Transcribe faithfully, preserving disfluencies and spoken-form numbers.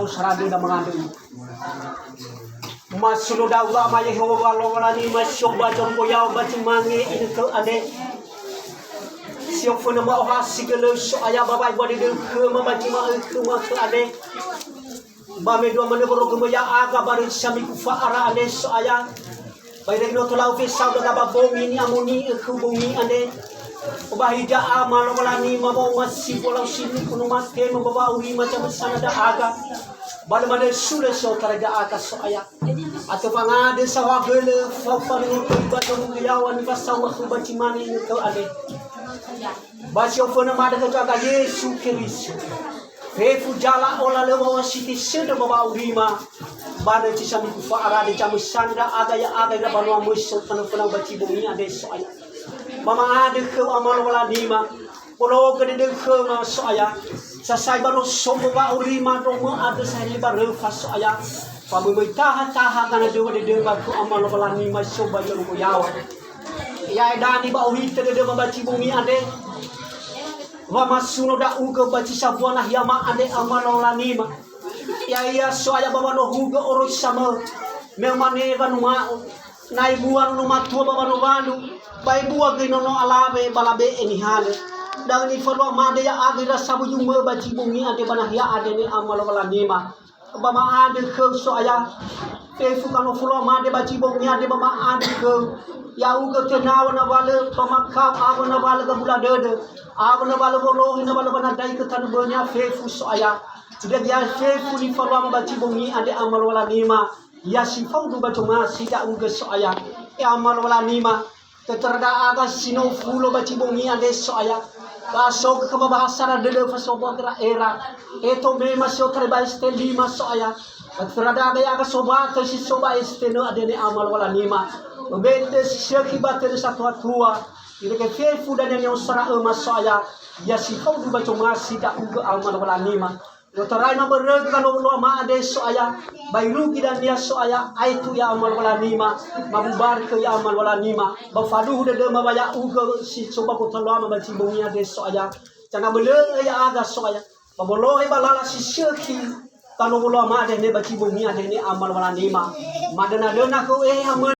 Saradu da mangandrö. Masuno da'u wa'ama Yehowa Lowalanima si oföna ba zorugo yao ba zi mane inötö andre. Si oföna ma'ohasi gölö So'aya ba wa'ebua dödöu khöma ba zi ma'ökhöma khö andre. Ba me dua manö woro'ö gömö ya'aga ba röi samigu fa'ara andre So'aya. Ba irege no tolau fesau daga ba bongi ni'amoni'ö khöu bongi andre. Obahi da'a ma Lowalanima ba omasi bolau sinuku no matema ba wa'aurima zamösana da'aga. Ba lö manö sulö si otarai da'aga So'aya. Atö fangandrö saohagölö fao fanöngötöi ba zorugo yaŵa nifasauma khöu ba zi mane inötö andre. Ba si oföna ma'andrö khö Zo'aga Yesu Keriso. Fefu zala ola lö wa'ohasi tesöndra ba wa'aurima. Ba röi samigu fa'ara andre zamösana da'aga ya'aga ira banua möi so tanö fönau ba zi bongi andre So'aya. Ba ma'andrö khöu Ama Lowalanima. Bologö dödöu khöma So'aya. Sasai ba no sombo wa'aurima ndrömö andrö saheli ba röfa So'aya. Famömöi taha-taha gana döwa dödöma khöu Ama Lowalanima si oföna ba zorugo yaŵa. Ya'e dani ba ohitö dödöma ba zi bongi andre. Wa masuno da'ugö ba zi sambua nahiama andre Ama Lowalanima. Ya'ia So'aya ba wanohugö oroisa mö. Me umane wanuma'ö. Na ebua nono matua ba wanowanu, ba ebua göi nono alawe ba labe'e nihalö. Da'ö nifalua made ya'aga ira sawuyumö ba zi bongi andre ba nahia andre ne Ama Lowalanima. Ba ma'andrö khöu So'aya. Fefu ka no falua made ba zi bongi andre ba ma'andrö khöu. Ya'ugö tenawö nawalö ba makao awö nawalö gabula dödö. Awö nawalö wolohi nawalö wanandraigö tanö bönia fefu So'aya. Sudah dia fefu nifaluama ba zi bongi andre Ama Lowalanima. Ya si faudu ba zomasi da'ugö So'aya. E Ama Lowalanima, tötöra da'aga si no fulo ba zi bongi andre So'aya. Ba so khöma bahasara dödö fasobo gera'era. E tomema si otarai ba S T lima So'aya. Ba tötöra da'aga ya'aga sobatö si so ba S T nö andre ne Ama Lowalanima. Mebete si sökhi ba tödö satua-tua. Irege fefu dania ni'osara'öma So'aya. Ya si faudu ba zomasi da'ugö Ama Lowalanima. I'otarai mambörögö kanowo loama andre So'aya, ba irugi dania So'aya, aetu ia Ama Lowalanima, mabubarikö ia Ama Lowalanima, ba faduhu dödöma ba ya'ugö si so ba gotaluama ba zi bongi andre So'aya. Canabölö'ö ya'aga So'aya, ba bolohe ba lala si sökhi kanowo loama andre ne ba zi bongi andre ne Ama Lowalanima. Madöna-döna khöu ehe hamö